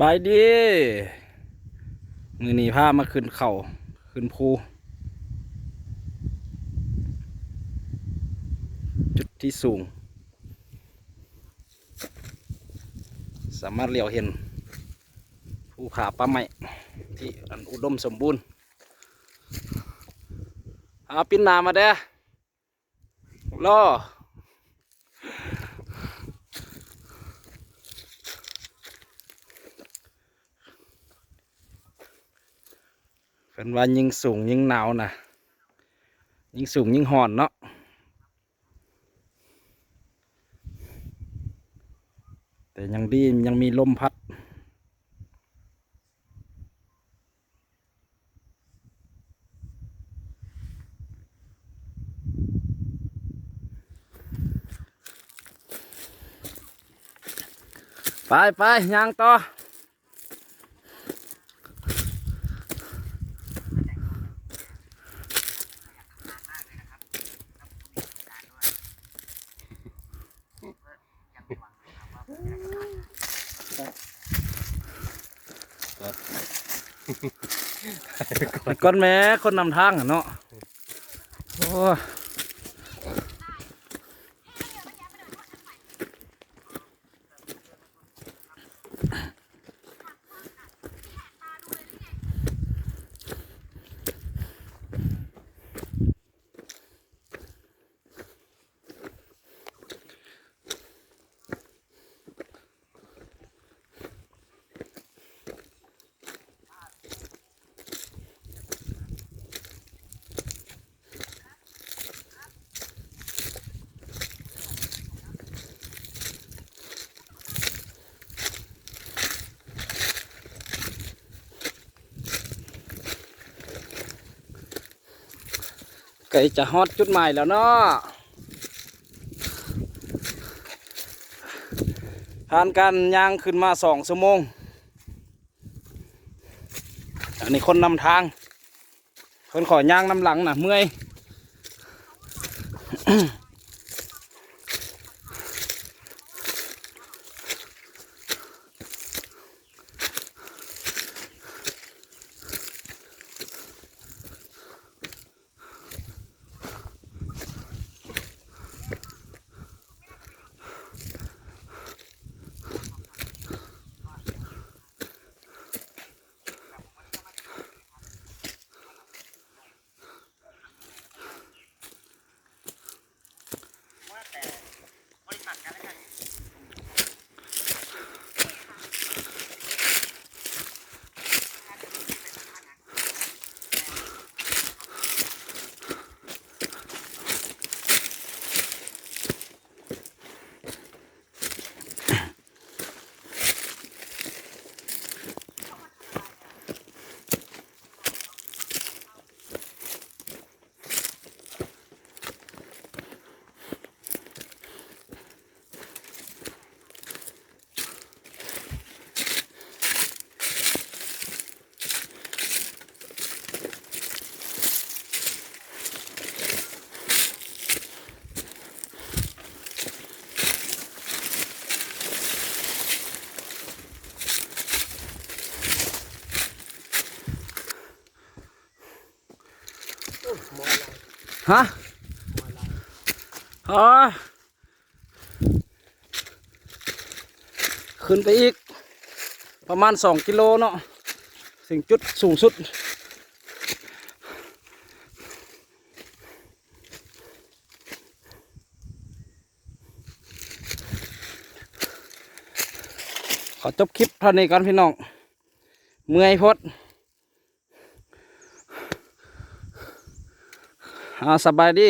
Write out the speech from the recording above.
ບາຍດີ ມື້ນີ້ພາມາຂຶ້ນເຂົາ ຂຶ້ນພູ ຈຸດທີ່ສູງ ສາມາດຫຼຽວເຫັນພູຜາປ່າໄມ້ທີ່ອັນອຸດົມສົມບູນ. ເອົາ ປິ່ນໜ້າມາແດ່. ລໍ ເພິ່ນວ່າຍິ່ງສູງຍິ່ງໜາວນະ ຍິ່ງສູງຍິ່ງຮ້ອນເນາະ ແຕ່ຍັງດີ ຍັງມີລົມພັດ. ໄປໆ ຍ່າງຕໍ່. ກ່ອນແມ້ ຄົນນຳທາງຫັ້ນເນາະ ໂອ້. ໃກ້ຈະຮອດຈຸດໝາຍແລ້ວເນາະ ຜ່ານການຍ່າງຂຶ້ນມາສອງຊົ່ວໂມງ. ອັນນີ້ຄົນນຳທາງ ເພິ່ນຂໍຍ່າງນຳຫຼັງນະ ເມື່ອຍ. ຮະ? ອໍ ຂຶ້ນໄປອີກປະມານສອງກິໂລເນາະ ເຖິງຈຸດສູງສຸດ. ຂໍຈົບຄລິບເທົ່ານີ້ກ່ອນພີ່ນ້ອງ ເມື່ອຍໂພດ. ເອົາ ສະບາຍດີ.